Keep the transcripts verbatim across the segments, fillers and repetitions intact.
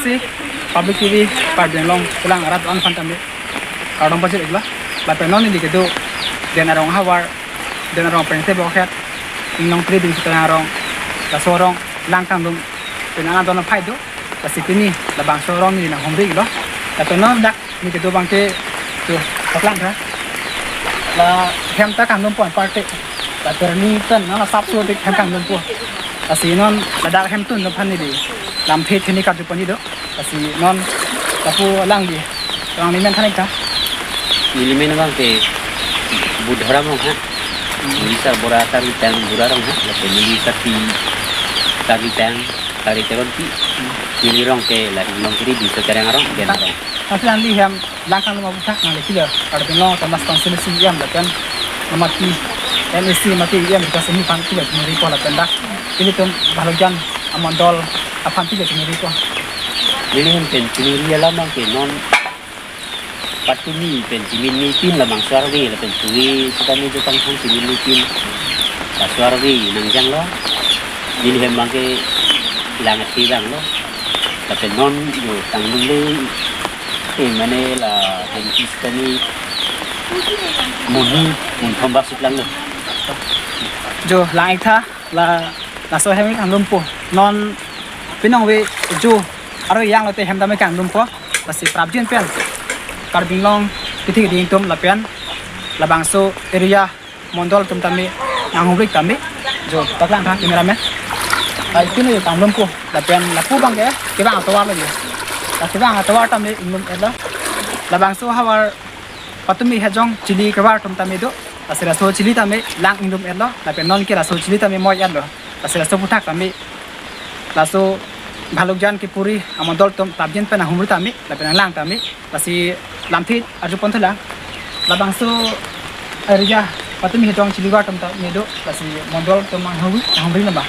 Si Public T V Karbi Anglong kelang arat an aphan tame kardom pajir-iklo. Lapen non neli kedo Den Arong ahavar, Den Arong Pengte Bokhet, Inglong Tri Ding Sitayang Arong, laso arong lang kangdum pen ana don aphai do. Lasi pini labangso arong neli nanghumri-iklo. Lapen non dak neli kedo abangke, to, paklang tha. La hem ta kangdumpo aparte. La terni pen non la sapso dik hem kangdumpo. Lasi non ladak hem tun aphan neli lamthe theni karju pon-i do. Lasi non lapu alangli, alangli men than-ik tha. Neli men abangke Budharam Rongha. Neli sarbura Karbi Tang Bura Rongha. Lapen neli sarpi Karbi Tang Kari Teronpi. Neli arong ke la Inglong Tri Ding Sitayang Arong, Den Arong. Lasi nangli hem lang kangdum aputhak nangli kilo, Karbi Anglong Autonomous Council C E M lapen nomati M A C mati E M Rita Singh aphan kilo chiningripo lapen dak ilitum Bhalokjan amondol aphan kilo chiningripo. Neli hem pen chiningri alam abangke non patumi pen chiminepin labangso arve lapen puri sitame jo pangthang chiminepin laso arve nangjanglo. Neli hem abangke lang athe vanglo. Lapen non jo tangdunle, eh, mane la hem kis tani monit, monit thom ba suklang lo. Jo lang-ik tha, la, laso hem kangdumpo. Non pinong ve jo aro yang lote hem tame kangdumpo. Lasi prapjin pen Karbi Anglong kethe keding atum lapen labangso area mondol atum tame nanghumri tame, jo paklang tha cameraman. Ai pini kangdumpo lapen lapu abangke kevang atovar lo jo. La kevang atovar tame ingdum-etlo. Labangso ahavar patumi hejong chili kevar atum tame do. Lasi laso chili tame lang ingdum-etlo. Lapen non ke laso chili tame moi-etlo. Lasi laso aputhak tame laso Bhalokjan kepuri amondol atum prapjin pen nanghumri tame lapen nanglang tame. Lasi lamthe arju pon thulang. Labangso area patumi hejong chili kevar atum tame do. Lasi mondol atum nanghumri, nanghumri nang ba?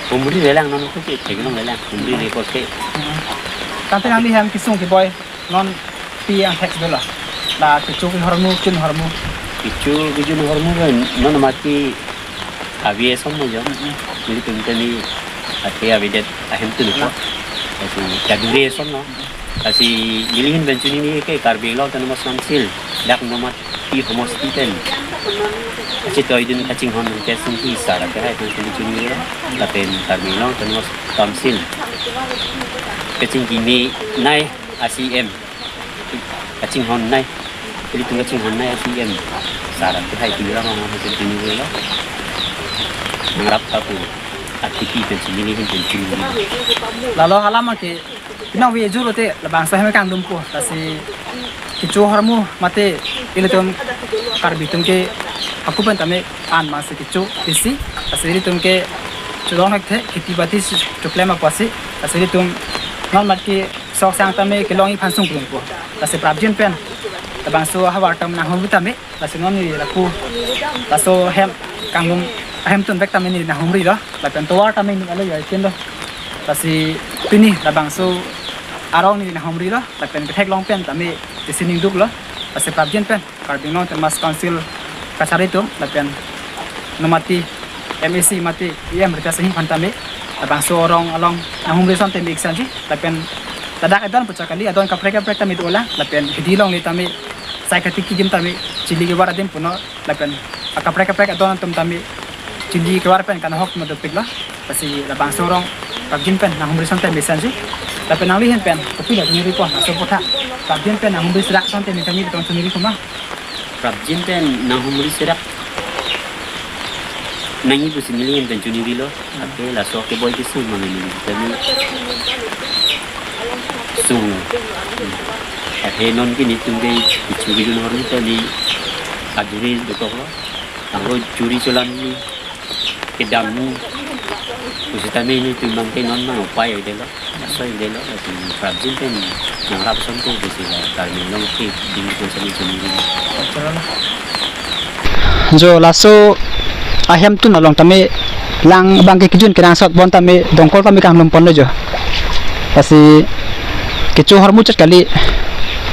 Humri lelang, non ko ke theklong lelang. Humri le ko ke. Hmm. Tangte nangli hem kesung keboi non pi angthek dolo. La kecho kehormu, kejun hormu. Kecho kejun hormu kan non mati ave ason lo jo. Mm-mm. Nelitum tani athe avedet ahem tun ko. Lasi kadure ason lo. Lasi neli ahin pen chinine ke Karbi Anglong Autonomous Council dak nomati homosti pen chetoidun kachinghon kesung kesar ke hai pen chinine. Lapen Karbi Anglong Autonomous Council kachingki me nai a-C E M kachinghon nai, ilitum kachinghon nai a-C E M sar ke hai pi ram ma ma chinine lo. Nangrap ta pu, akipi pen chinine, hin pen chinine. Lalo alam ke pinong ve jo lote labangso hem kangdumpo. Lasi kecho hormu mate ilitum Karbi atum ke aku pen tame an masi kecho isi. Lasi ilitum ke cholong hek the, kheti bati si choklem apotsi. Lasi ilitum non mat ke sok sang tame kelongji aphan sungklungpo. Lasi prapjin pen labangso ahavar atum nanghumri tame. Lasi non neli lapu laso hem kangdum ahem tun bek tame neli nanghumrilo. Lapen tovar tame neli alo ya itin lo. Lasi pini labangso arong neli nanghumrilo. Lapen ketheklong pen tame isi ning duklo. Lasi prapjin pen Karbi Anglong Autonomous Council kachari atum lapen nomati M A C mate E M Rita Singh aphan tame labangso arong along nanghumri ason tame ik sanji. Lapen ladak adon puchak kali, adon kaprek kaprek tame dolang. Lapen hidi along le tame sai katiki adim tame chili kevar adim punon. Lapen akaprek kaprek adon atum tame chili kevar pen kanahok ma dopiklo. Lasi labangso arong prapjin pen nanghumri ason tame ik sanji. Lapen nangli ahin pen kopilo chiningripo, laso aputhak prapjin pen nanghumri serak ason tame ik sanji, beton chiningri kuma. Prapjin pen nanghumri serak nangji pusi neli ahin pen chiningrilo. Athe laso keboi kesung ma neli tame sung. Athe non ke nelitum ke kecho kejun hormu tame kadure dokoklo. Tanglo churi cholam ni kedam ni. Pusitame nelitum abangke non ma upai avedetlo. Laso avedetlo, lapen prapjin pen nangrap ason pu pusi la Karbi Anglong ke ding ko sami chunwi. Jo laso ahem tun along tame lang abangke kejun kenangsot bon tame dongkol tame kanglum ponlo jo. Lasi kecho hormu chot kali,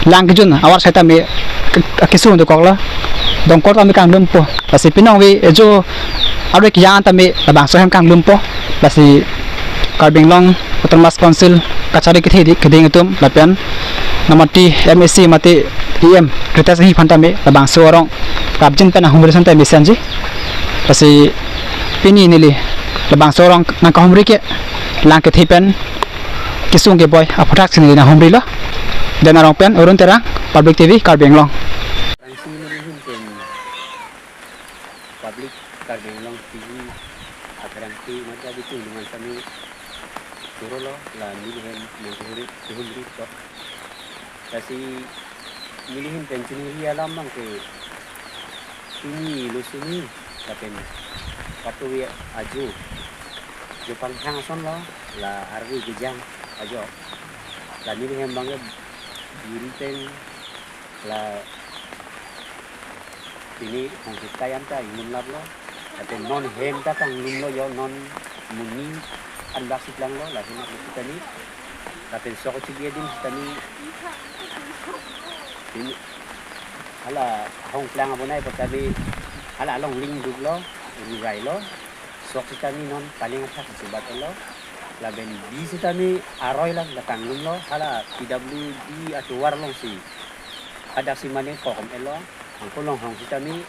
lang kejun avar sai tame ke-, kesung dokoklo, dongkol tame kanglumpo. Lasi pinong ave ejo arve kejang tame labangso ahem kanglumpo. Lasi Karbi Anglong Autonomous Council kachari kethe di keding atum lapen Nomati M A C mate E M Ritesh Enghi aphan tame labangso arong prapjin pen ahumri ason tame mesenji. Lasi pini neli labangso arong nangkahumri ke lang kethe pen kesung keboi aphuthak si neli nanghumrilo. Den arong pen Arun Terang, Public T V, Karbi Anglong. Langsi nelihin pen Public Karbi Anglong T V akrang ti mata bitu dengan kami turolo la nelihin nangkahumri, kahumri tok. Lasi nelihin pen chiningri alam abang ke pini lo suni lapen patuwi ajo, jo pangthang ason lo, la arvi kejang ajo. La nelihin abang ke biri pen la pini hong kita yam ta inglum laplo. Lapen non hem ta kanglumlo jo, non muni anbak si planglo, la hem lo sitame. Lapen sok chibi adim sitame. Pini hala hong plang abonai pu tame hala along ling duklo, rurai lo. Sok sitame non paling athak si bat lo. Lapen bi sitame aroi lang la kanglumlo, hala P W D atovar alongsi hadak si mane kokom elo. Angko longhong sitame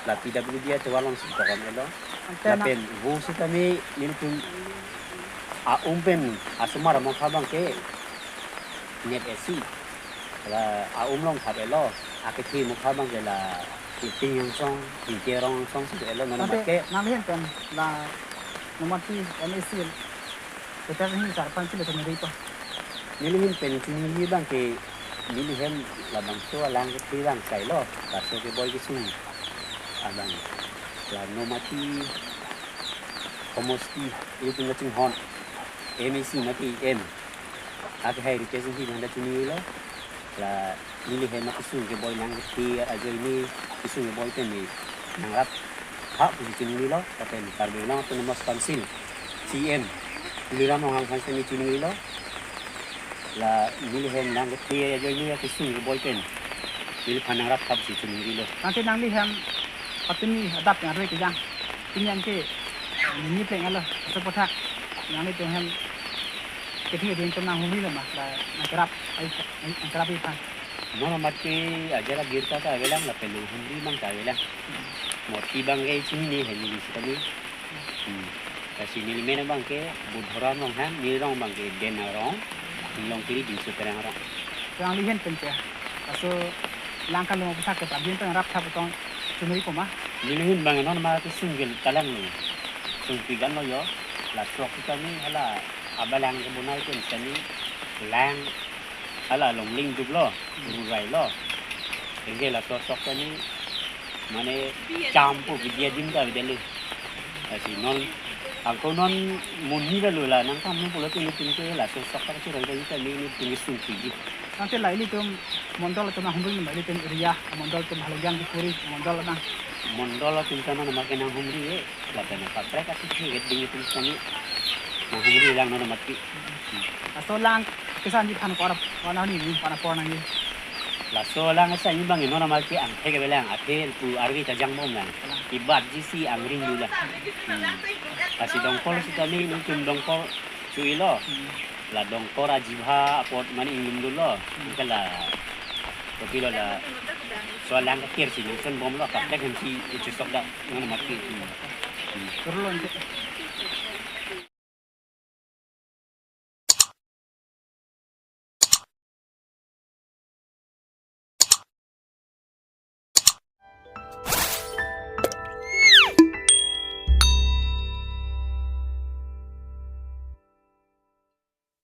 la P W D atovar alongsi kokom elo. Ante na- Lapen vo sitame nelitum a-um pen asomar amokha abang ke nep esi. La a-um along thap elo, akethe mokha abang ke la Tingting Angsong, Tingti Rong Angsong si elo non. Ante amat ke nanglihin pen la Nomati M A C Ritesh Enghi sar aphan chile chiningri to. Nelihin pen chiningri abang ke nelihin labangso alang kethe abang kailo, laso keboi kesung abang la Nomati homosti ilitum kachinghon M A C mate E M akehai Ritesh Enghi aphan ta chiningrilo. La nelihin kesung keboi lang kethe ajoine kesung keboi pen ne nangrap ha pusi chiningrilo, lapen Karbi Anglong Autonomous Council C E M Tuliram Ronghang aphan si ne chiningrilo. La nelihin lang kethe ajoine kesung keboi pen neliphan nangrap ha pusi chiningrilo. Ante nanglihin patumi adap yang arve kejang. Pini anke nini pleng alo, laso aphuthak nanglitum hem kethe keding atum nanghumrilo ma, la nangkerap, ai, nangkerap iphan. Non amat ke ajara girta ta avelang lapen nanghumri abang ta avelang. Moti abang ke chinine hem neli sitame. Hmm. Lasi neli men abang ke Budhoram Ronghang, neli rong abang ke Den arong, Inglongkiri Dingsu Terang arong. Nanglihin pen ke laso lang kanglum aphuthak ke prapjin pen rap thap tong chiningri ko ma? Nelihin abang non ma kesung ke talang lo. Sung pigan lo jo. La sok sitame hala abalang kebonai pen sitame lang hala along ling duklo, rurai lo. Anke laso sok sitame mane champo bidia dim ta bidele. Lasi non angko non muni ta lo la nangkam nung pulo tin tin ke laso sok ta chiroi ta ta ni ni tin sung piji. Ante la ilitum mondol atum nanghumri ma, ilitum area mondol atum Halodiang, Dipuri mondol abang. Mondol atum ta non amat ke nanghumri e, lapen kaprek athe keding atum sitame nanghumri lang non amat ke. Laso lang kesanji aphan ko arap, ko arap ni, ko arap nangji. Laso lang kesanji abang non amat ke angthek avelang, athe pu arve ta jangbom lang. Kalang. Ibatji si angring dula. Hmm. Lasi dongkor sitame nelitum dongkor cho-ilo. Hmm. La dongkor ajibha apot mane inglum dolo. Hmm. Anke la kopilo laso lang kekir si nangchonbomlo, kaprek hem si ichusok dak non amat ke. Hmm. Hmm. Turlo ante.